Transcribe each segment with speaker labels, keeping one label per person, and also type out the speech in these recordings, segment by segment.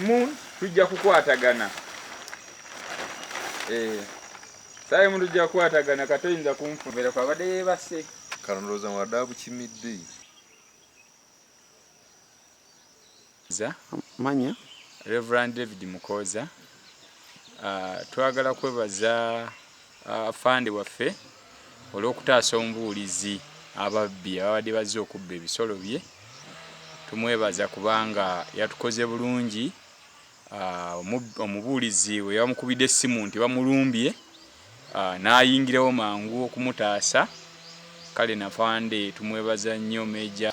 Speaker 1: Emu tujja kukwatagana. Eh. Saawa emu tujja kukwatagana kati oyinza kunfumbira kwabadde yeebase.
Speaker 2: Kano ndowooza mwadde abukimidde.
Speaker 3: Manya
Speaker 1: Reverend David Mukooza. Twagala kwebaza afande waffe olw'okutaasa omubuulizi ababbi ababadde bazze okubba ebisolo bye. Tumwebaza kubanga yatukoze bulungi. Omubuulizi we yamukubidde essimu nti bamulumbye, n'ayingirawo mangu okumutaasa. Kale nafande tumwebaza nnyo Meja.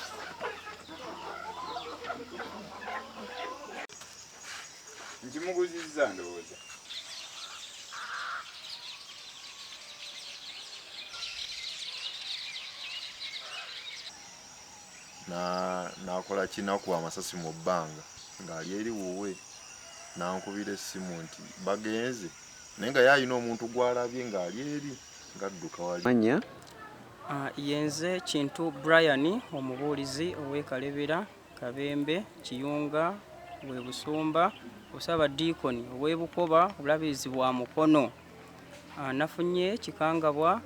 Speaker 1: Nkimuguzizza ndowooza.
Speaker 2: Nakola ki, nakuba amasasi mu bbanga ng'ali eri wuwe, n'ankubira essimu nti bagenze, naye nga ye alina omuntu gw'alabye ng'ali eri ng'adduka wali.
Speaker 3: Manya
Speaker 4: Yenze Kintu Brian, omubuulizi ow'e Kalebera, Kabembe, Kiyunga, w'e Busumba, Osaabadiikoni ow'e Bukoba, obulabirizi bwa Mukono. Nafunye kikangabwa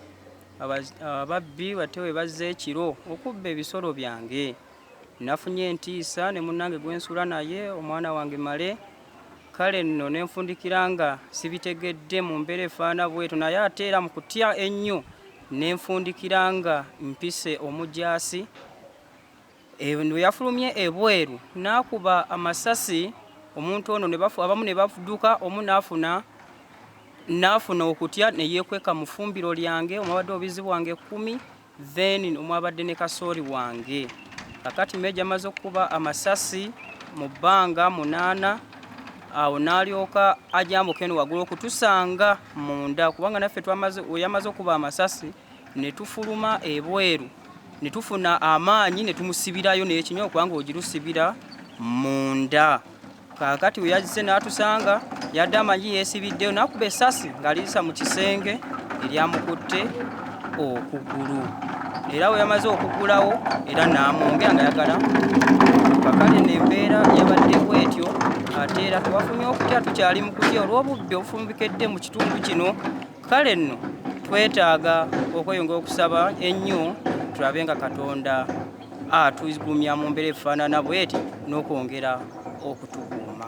Speaker 4: ababbi bate we bazze ekiro okubba ebisolo byange. Nafunye entiisa ne munnange gwe nsula naye, omwana wange Male. Kale nno ne nfundikira nga sibitegedde mu mbeera efaana bwetyo, naye ate era mu kutya ennyo ne nfundikira nga mpise omujaasi. Bwe yafulumye ebweru n'akuba amasasi omuntu ono, abamu ne badduka, omu n'afuna okutya ne yeekweka mu ffumbiro lyange omwabadde obubizi bwange 10, then omwabadde ne kasooli wange. Kakati Meja amaze okukuba amasasi mu bbanga 8, awo n'alyoka ajambuka eno waggulu okutusanga munda, kubanga naffe we yamaze okuba amasasi ne tufuluma ebweru ne tufuna amaanyi ne tumusibirayo n'ekinywa, kubanga ogirusibira munda. Kaakati we yazze n'atusanga, yadde amanyi yeesibiddeyo, n'akuba essasi ng'aliyisa mu kisenge eryamukutte okugulu, era we yamaze okugulawo era n'amwongera ng'ayagala. Kale n'embeera yabadde bw'etyo, ate era tewafunye okutya, tukyali mu kutya olw'obubbi obufumbikedde mu kitundu kino. Kale nno twetaaga okweyongera okusaba ennyo, tulabe nga Katonda atugumya mu mbeera efaanana bw'eti n'okwongera okutukuuma.